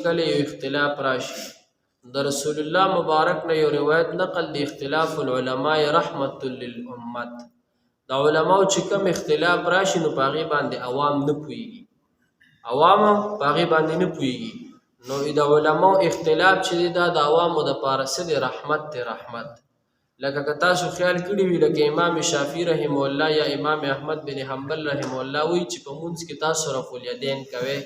کله یو اختلاف راشي، د رسول الله مبارک نه یو روایت نقل دی، اختلاف العلماء رحمت للامت. د علماو چې کوم اختلاف راشي نو په هغې باندې عوام نه پوهېږي، عوام په هغې باندې نه پوهېږي. نو د علماو اختلاف چې دی دا د عوامو دپاره څه دی؟ رحمت دی، رحمت. لکه که تاسو خیال کړی وي، لکه امام شافعي رحمه الله یا امام احمد بن حنبل رحمه الله وایي چې په مونځ کې تاسو رفع الیدین کوئ.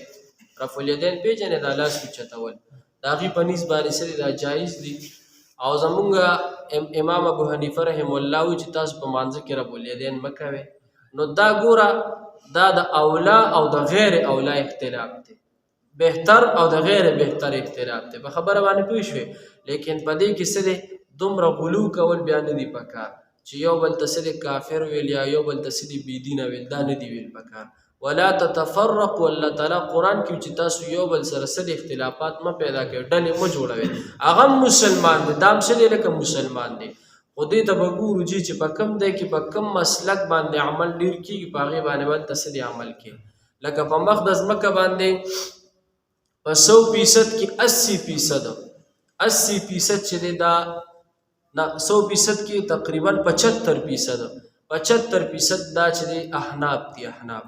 رفع الیدین پېژنې؟ دا لاس اوچتول د هغې په نیز باندې څه دی؟ دا جایز دي. او زمونږ امام ابو حنیفه رحمه الله وایي چې تاسو په مانځه کې رفع الیدین مه کوئ. نو دا ګوره، دا د اولا او د غیر اولا اختلاف دی، بهتر او د غیر بهتر اختلاف دی. په خبره باندې پوه شوې؟ لیکن په دې کې څه دی، دومره غلو کول بیا نه دی پکار چې یو بل ته څه دی کافر ویل یا یو بل ته څه دی بې دینه ویل، دا نه دی ویل پکار. ولا تتفرقوا، الله تعالی قرآن کې چې تاسو یو بل سره څه دی اختلافات مه پیدا کوئ، ډلې مه جوړوئ. هغه مسلمان دی، دا هم څه دی لکه مسلمان دی، خو دې ته به ګورو جي چې په کوم ځای کې په کوم مسلک باندې عمل ډېر کېږي، په هغې باندې به هلته څه دی عمل کوي. لکه په مخ د ځمکه باندې په 100% کې 80%، 80% چې دی دا نه، 100% کې تقریبا 75%، 75% دا چې دی احناف دي، احناف.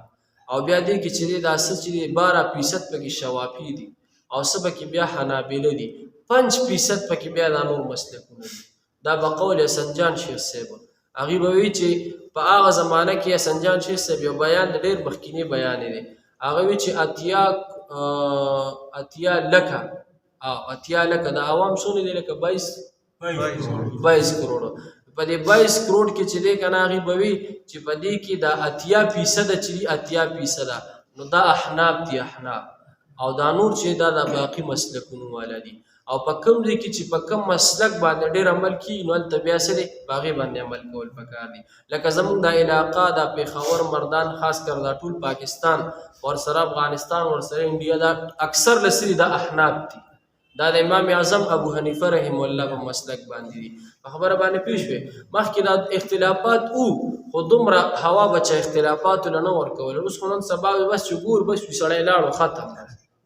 او بیا دې کې چې دی دا څه چې دی 12% پکې شوافي دي، او څه پکې بیا حنابله دي، 5% پکې بیا دا نور مسلکونه دي. دا به قول حسن جان شیخ صاحب، هغوی به وي چې په هغه زمانه کې حسن جان شیخ صاحب یو بیان د ډېر مخکینی بیان دی، هغه وی چې 80 لکه او 80 لکه د عوام څونه دی؟ لکه 22 کروڑ. په دې 22 کروڑ کې چې دی که نه، هغوی به وي چې په دې کې دا 80% چې دي، 80% نو دا احناف دي، احناف، او دا نور چې دا د باقي مسلکونو والا دي. او په کوم ځای کې چې په کوم مسلک باندې ډېر عمل کېږي، نو هلته بیا څه دی، په هغې باندې عمل کول پکار دي. لکه زموږ دا علاقه، دا پېښور، مردان، خاص کر دا ټول پاکستان، ورسره افغانستان، ورسره انډیا، دا اکثر له څه دي؟ دا احناف دي، دا د امام اعظم ابو حنیفه رحم الله په مسلک باندې دي. په خبره باندې پوه شوې؟ مخکې دا اختلافات وو، خو دومره هوا بچا اختلافاتو له نه ورکول. اوس خو نن سبا بس چې ګور بس وي سړی لاړو، ختم،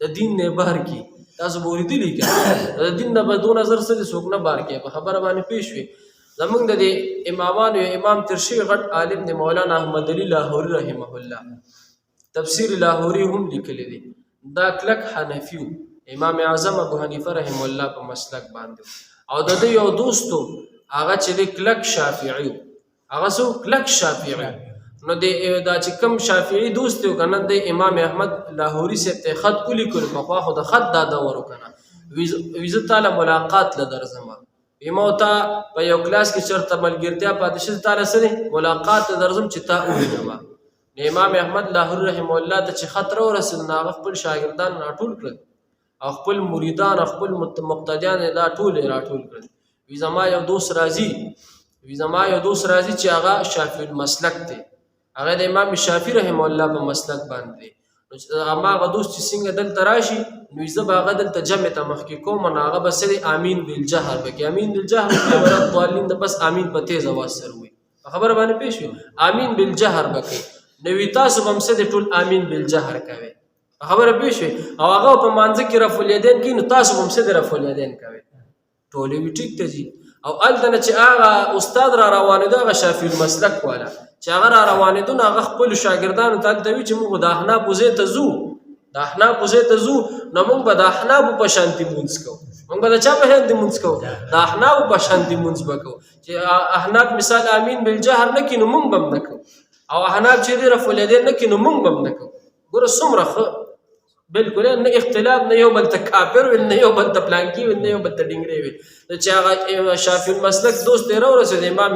د دین نه بهر کی. تاسو به اورېدلي که د دین نه به دونه زر څه دي څوک نه بهر کوي. په خبره باندې پوه شوې؟ زمونږ د دې امامانو یو امام تېر شوی غټ عالم دی، مولانا احمد علي لاهوري رحمه الله، تفسیر لاهوري هم لیکلی دی. دا کلک حنفي و، امام اعظم ابو حنیفه رحمه الله په مسلک باندې. او د ده یو دوست و، هغه چې دی کلک شافعي و، هغه څو کلک شافعي. نو د دا چې کوم شافعي دوست یو کنه، د امام احمد لاهوري صاحب ته خط ولیکل. پخوا خو د خط دا دور کنه، ویزه تعالی ملاقات له درځم، ما ته په یو کلاس کې چرته ملګرتیا پاتې شي، تعالی سره ملاقات له درځم چې تا ووینم. نو امام احمد لاهوري رحم الله ته چې خط راورسېد، نو هغه خپل شاګردان راټول کړل او خپل مریدان او خپل مقتدیان دا ټول یې راټول کړل. وی زما یو دوست راځي، وی زما یو دوست راځي چې هغه شافعي المسلک دی، هغه د امام شافعي رحم الله په مسلک باندې دی. نو چې هغه دوست چې څنګه دلته راشي، نو زه به هغه دلته جمع ته مخکې کوم، نو هغه به سره امین بالجهر بکې، امین بالجهر ولا الضالین، د بس امین په تیز اواز سره وي. خبره باندې پوه شوې؟ امین بالجهر بکې، نو وی تاسو به هم څه دی ټول امین بالجهر کوئ. خبره پوه شوې؟ او هغه په مانځه کې رفع الیدین کوي، نو تاسو به هم څه دی رفع الیدین کوئ. ټولې وي ټیک ته ځي. او هلته نه چې هغه استاد را روانېده، هغه شافعي المسلک والا چې هغه را روانېدو، نو هغه خپلو شاګردانو ته هلته وي چې موږ د احنافو ځای ته ځو، د احنافو ځای ته ځو، نو موږ به د احنافو په شانتي مونځ کوو. موږ به د چا په شانتي مونځ کوو؟ د احنافو په شانتي مونځ به کوو. چې احناف مثال امین بالجهر نه کړي، نو موږ به هم نه کوو، او احناف چې دې رفع الیدین نه کړي، نو موږ به هم نه کوو. ګوره څومره ښه، بالکل نه اختلاف، نه یو بل ته کافر ویل، نه یو بل ته پلانکی ویل، نه یو بل ته ډینګری ویل. نو چې هغه شافعي المسلک دوست یې راورسېد، امام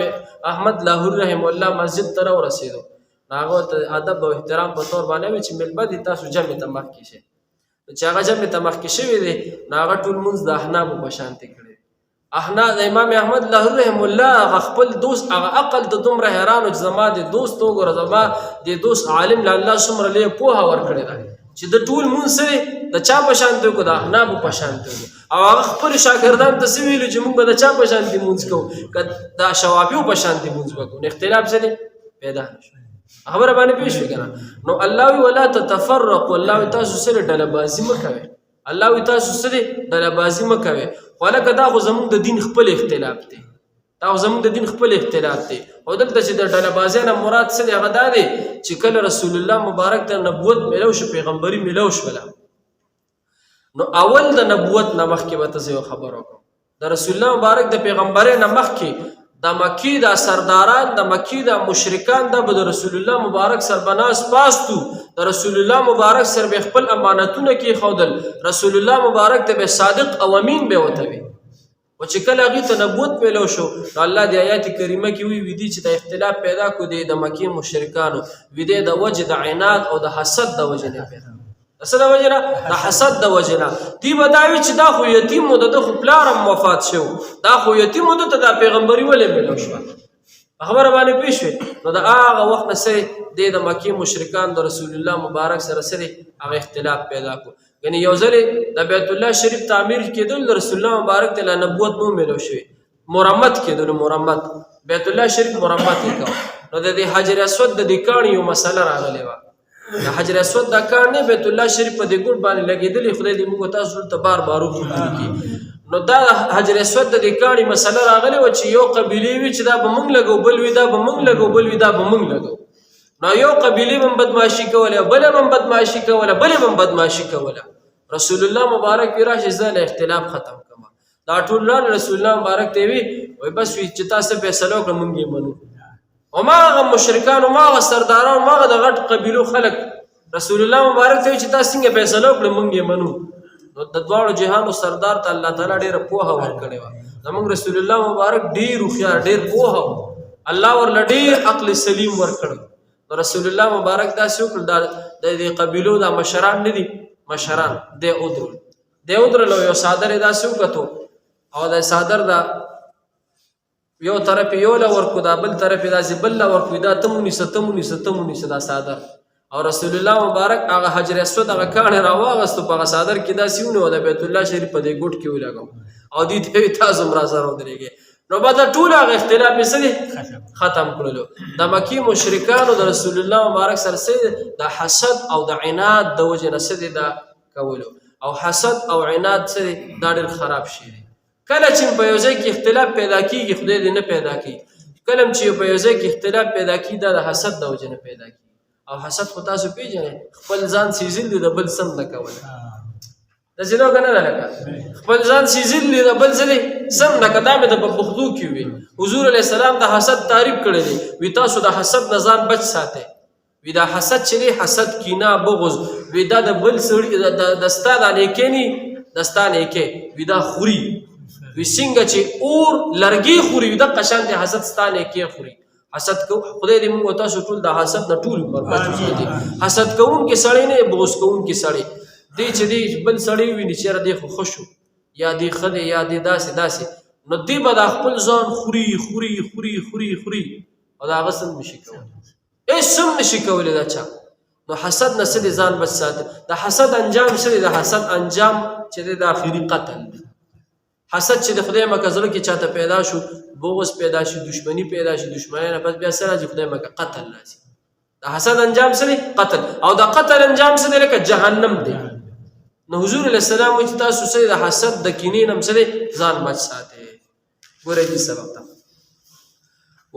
احمد لاهوري رحم الله مسجد ته راورسېدو، هغه ته ادب او احترام په تور باندې وی چې ملبه دي تاسو جمع ته مخکې شئ. نو چې هغه جمع ته مخکې شوی دی، نو هغه ټول مونځ د احنافو په شان ته کړی. احنا د امام احمد له رحم الله هغه خپل دوست هغه عقل ته دومره حیران چې زما د دوست وګوره، زما د دوست عالم له الله څومره لویه پوهه ورکړې ده چې د ټول مونځ سره د چا په شان دی کو، د احنافو په شان دی. او هغه خپل شاګردان ته څه ویلو چې مونږ به د چا په شان دی مونځ کوو؟ که د شوافیو په شان دی مونځ وکړو. نو اختلاف څه دی پیدا نه شو. خبره باندې پوه شوې که نه؟ نو الله وی ولا تتفرقوا، الله وی تاسو سره ډله بازي مه کوئ. الله وی تاسو څه دي ډله بازي مه کوئ. خو هلکه دا خو زموږ د دین خپل اختلاف دی، دا خو زموږ د دین خپل اختلاف دی. او دلته چې د ډله بازۍ نه مراد څه دی، هغه دا دی چې کله رسول الله مبارک ته نبوت میلاو شو، پیغمبري میلاو شوله، نو اول د نبوت نه مخکې به ته زه یو خبر وکړم. د رسول الله مبارک د پیغمبرۍ نه مخکې د مکی دا سرداران، د مکی دا مشرکان، دا به د رسول الله مبارک سر بناس پاستو، د رسول الله مبارک سر به خپل امانتونه کېښودل، رسول الله مبارک ته به صادق او امین به ورته وي. او چې کله هغوی ته نبوت میلو شو، نو الله د آیات کریمه کې وی ویدي چې د اختلاف پیدا کو دی د مکې مشرکانو ویدی د وجې د عناد او د حسد د وجې نه پیدا، څه د وجې نه؟ د حسد د وجې نه. دی به دا وي چې دا خو یتیم و، د ده خو پلار هم وفات شو، دا خو یتیم و، ده ته دا پیغمبري ولې میلو شوه؟ په خبره باندې پوه شوې؟ نو د هغه وخت نه څه دی د مکې مشرکان د رسول الله مبارک سره څه دی هغه اختلاف پیدا کړو. یعنی یو ځل د بیت الله شریف تعمیر کېدل، د رسول الله مبارک ته لا نبوت نو میلو شوی، مرمت کېدل، مرمت بیت الله شریف مرمت یې کاوه. نو د دې حجر اسود د دې کاڼي یو مسله راغلې وه. د حجر اسود دا کاڼی بیت الله شریف په دې ګوټ باندې لګېدلې، خدای دې موږ تاسو ته بار بار وښودلي کړي. نو دا حجر اسود د دې کاڼي مسله راغلې وه چې یو قبیلې وي چې دا به موږ لګو، بل وي دا به موږ لګو، بل وي دا به موږ لګو. نو یو قبیلې به هم بدمعاشي کوله، بله به هم بدمعاشي کوله، بلې به هم بدمعاشي کوله. رسول الله مبارک وی راشي زه له اختلاف ختم کړم. دا ټول راغلل، رسول الله مبارک ته وی وای بس وی چې تاسو فیصله وکړه موږ یې منو. او ما هغه مشرکان، ما هغه سرداران، ما هغه د غټ قبیلو خلک رسول الله مبارک ته چې تاسو څنګه فیصله وکړه موږ یې منو. نو د دواړو جهانو سردار ته الله تعالی ډېره پوهه ورکړې وه. زموږ رسول الله مبارک ډېر هوښیار، ډېر پوهه و، الله ورله ډېر عقل سلیم ورکړی. نو رسول الله مبارک داسې وکړل، دا د دې قبیلو دا مشران نه دي، مشران دی ودرول، دی ودرل. یو څادر یې داسې وکتو او د څادر دا یو طرف یو له ورکو، دا بل طرف یې داسې بل له ورکو، دا ته ونیسه، ته ونیسه، ته ونیسه دا څادر. او رسول الله مبارک هغه حجر اسود هغه کاڼی راواغستو، په هغه څادر کې داسې ونیو، د بیت الله شریف په دې ګوټ کې ولګو او دې ته وایي تاسو هم راسره ودرېږئ. نو به دا ټول هغه اختلاف یې څه دی ختم کړلو. د مکې مشرکانو د رسول الله مبارک سره څه د حسد او د عناد د وجې نه څه دی دا کولو. او حسد او عناد څه دی دا ډېر خراب شی دی. کله چې په یو ځای کې اختلاف پیدا کیږي، خدای دې نه پیدا کړي، کله چې په یو ځای کې اختلاف پیدا کیږي دا د حسد د وجې نه پیدا کیږي. او حسد خو تاسو پیژنئ، خپل ځان سیزل دي د بل سم نه کولی. داسې نه که نه ده؟ لکه خپل ځان سیزل دي د بل څه دی سم نه که. دا مې د په پښتو کې وي. حضور علیه السلام د حسد تعریف کړی دی، وی تاسو د حسد نه ځان بچ ساتئ. وی دا حسد چې دی، حسد، کینه، بغض، وی دا د بل سړي د ستا د نیکې نی، د ستا نیکې وی دا خوري. وی څنګه چې اور لرګي خوري، وی دقه شان دی حسد ستا نیکې خوري. حسد کو خدای دې موږ تاسو ټول د حسد نه ټول عمر بچ وساتي. حسد کوونکي سړی نه، بغض کوونکي سړی دی چې دی بل سړی ویني چې یاره دی خو ښه شو، یا دی ښه دی، یا دی داسې داسې، نو دی به دا خپل ځان خوري خوري خوري خوري خوري او د هغه څه نشي کولی، هېڅ هم نشي کولی دا چا. نو حسد نه څه دی ځان بچ ساتي. د حسد انجام څه دی؟ د حسد انجام چې دی د اخري قتل دی. حسد چې د خدای مکه زړه کې چاته پیدا شو، بغض پیدا شي، دشمنی پیدا شي، دشمنی نه پس بیا څه راځي؟ خدای مکه قتل راځي. د حسد انجام څه دی؟ قتل. او د قتل انجام څه دی؟ لکه جهنم دی. نو حضور علیه السلام وایي چې تاسو څه د حسد د کینې نه هم څه دی ځان بچ ساتئ. ګورئ دې سبق ته،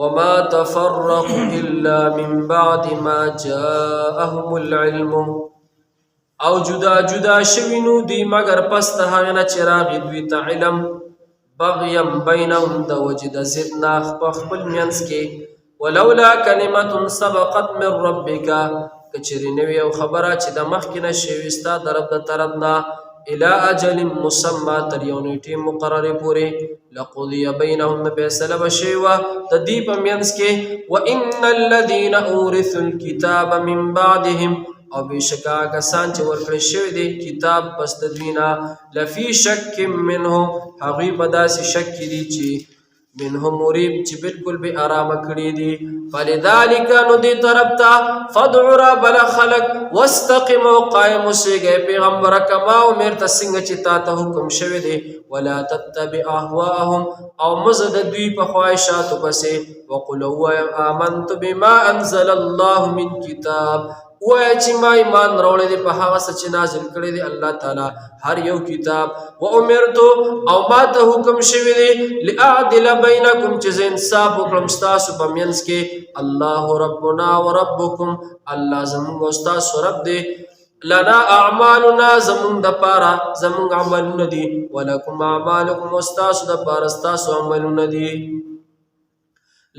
وما تفرقوا إلا من بعد ما جاءهم العلم. او جدا جدا شوي نو دی مګر پس د هغې نه چې راغی دوی ته علم، بغیم بینهم، د وجې د ضد نه په خپل منځ کې. ولولا کلمة سبقت من ربک، که چېرې نه وي یو خبره چې د مخکې نه شوي ستا د رب د طرف نه، الى اجل مسمى، تر یو نیټې مقررې پورې، لقضی بینهم، نو فیصله به شوې وه د دوی په منځ کې. وان الذین اورثوا الکتاب من بعدهم، او بېشکه هغه کسان چې ورکړی شوی دی کتاب پس د دوی نه، لفی شک منه، هغوی په داسې شک کې دي چې منه مریب، چې بالکل به آرام کړی دي. فلذالک، نو دې طرف ته، فدع را بل خلق، واستقم، او قائم اوسېږئ پیغمبر، کما امرت، څنګه چې تا ته حکم شوی دی، ولا تتبع اهواهم، او مزه د دوی په خواهشاتو پسې. وقل، ووایم، آمنت بما انزل الله من کتاب، وایه چې ما ایمان راوړی دی په هغه څه چې نازل کړی دی الله تعالی هر یو کتاب. و امرتو او ما ته حکم شوی دی لاعدل بینکم چې زه انصاف وکړم ستاسو په منځ کې. الله ربنا وربکم، الله زموږ او ستاسو رب دی. لنا اعمالنا، زمونږ د پاره زمونږ عملونه دي، ولکم اعمالکم، او ستاسو د پاره ستاسو عملونه دي.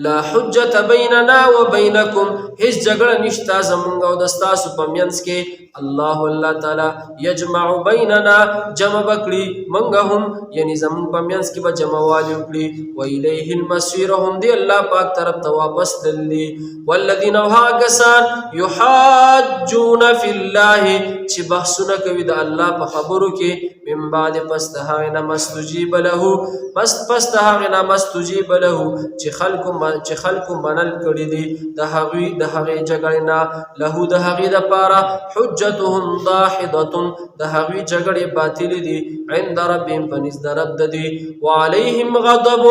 لا حجت بیننا و بینکم، هیڅ جګړه نشته زمونږ او د ستاسو په منځ کې. الله الله تعالی یجمع بیننا، جمع بکړي مونږ هم، یعنی زمونږ په منځ کې به جمع والی وکړي. و الیه المصیر، هم دی الله پاک طرف ته واپس تللی. والذین هغه کسان یحاجون فی الله چې بحثونه کوي د الله په خبرو کې، من بعد پس د هغې نه مستجیب له، پس د هغې نه مستجیب له چې خلکو منل کړي دي د هغوی د هغې جګړې نه. له د هغې دپاره حجتهم داحضة، د هغوی جګړې باطلې دي عند ربهم، په نزد رب د دوی. وعلیهم غضب،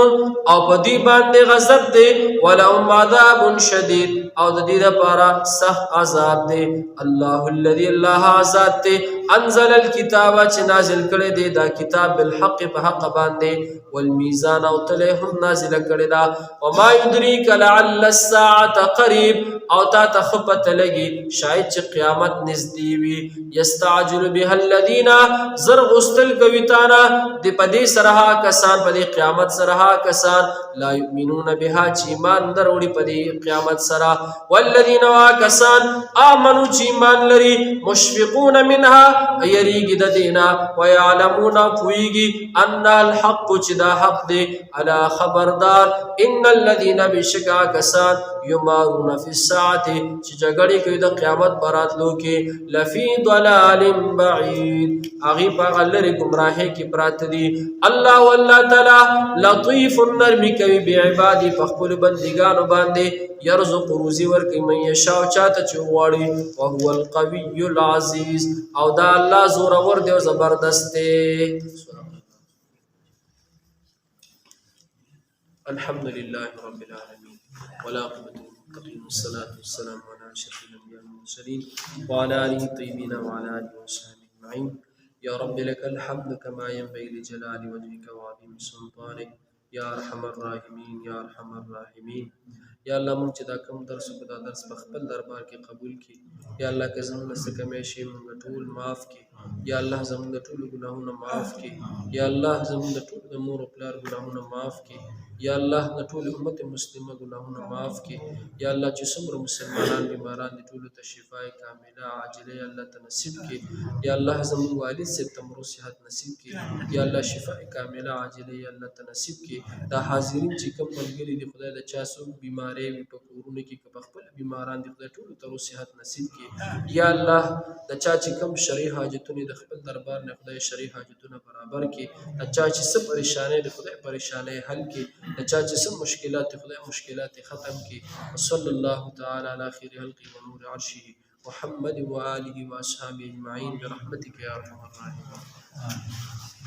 او په دوی باندې غضب دی. ولهم عذاب شدید، او د دې لپاره سخت عذاب دی. الله الذي الله ذات دی انزل الكتاب چې نازل کړی دی دا کتاب بالحق په حق باندې، والمیزان او تله هم نازل کړی دا. وما يدريك لعل الساعه قريب، او تا ته ښه پته لګي شاید چې قیامت نږدې وي. یستعجل بها الذین، زر غوستل کوي تا نه د په دې سره هغه کسان، په دې قیامت سره هغه کسان لا یؤمنون بها چې ایمان نه راوړي په دې قیامت سره. والذین هغه کسان آمنو چې ایمان لري، مشفقون منها یریږي د دې نه، ویعلمون پوهېږي ان الحق چې دا حق دی. الا خبردار ان الذین بېشکه هغه کسان یمارون فی الساعة چې جګړې کوي د قیامت په راتلو کې، لفی ضلال بعید، هغوی په هغه لرې ګمراهۍ کې پراته دي. الله والله تعالی لطیف نرمي کوي بعبادي په خپلو بندګانو باندې، یرزق روزي ورکوي من یشاء چاته چې وغواړي، وهو القوي العزیز، او دا الله زورور دی او زبردست دی. الحمد لله رب العالمين والعاقبة للمتقين والصلاة والسلام على أشرف الأنبياء والمرسلين وعلى آله الطيبين وعلى آله وصحبه أجمعين. يا رب لك الحمد كما ينبغي لجلال وجهك وعظيم سلطانك يا أرحم الراحمين يا أرحم الراحمين. یا الله مونږ چې دا کوم درس وکړو دا درس په خپل دربار کې قبول کړي. یا الله که زمونږ څه کمی شي مونږ ټول معاف کړي. یا الله زمونږ د ټولو ګناهونه معاف کړي. یا الله زمونږ د ټولو د مور او پلار ګناهونه معاف کړي. یا الله د ټولو امت مسلمه ګناهونه معاف کړي. یا الله چې څومره مسلمانان بیماران دي ټولو ته شفای کامله عاجله یا الله ته نصیب کړي. یا الله زمونږ والد صاحب ته مو صحت نصیب کړي. یا الله شفای کامله عاجله یا الله ته نصیب کړي. دا حاضرین چې کوم ملګري دي خدای د چا څوک بیمارۍ وي په کورونو کې که په خپله بیماران دي خدای ټولو ته صحت نصیب کړي. یا الله د چا چې کوم شرعي حاجتونه د خپل دربار نه خدای شرعي حاجتونه برابر کړي. د چا چې څه پریشانۍ د خدای پریشانۍ حل کړي. د چا چې څه مشکلات خدای مشکلات ختم کړي. وصلی الله تعالی علی خیر خلقه ونور عرشه محمد وآله وأصحابه أجمعين برحمتك يا أرحم الراحمين.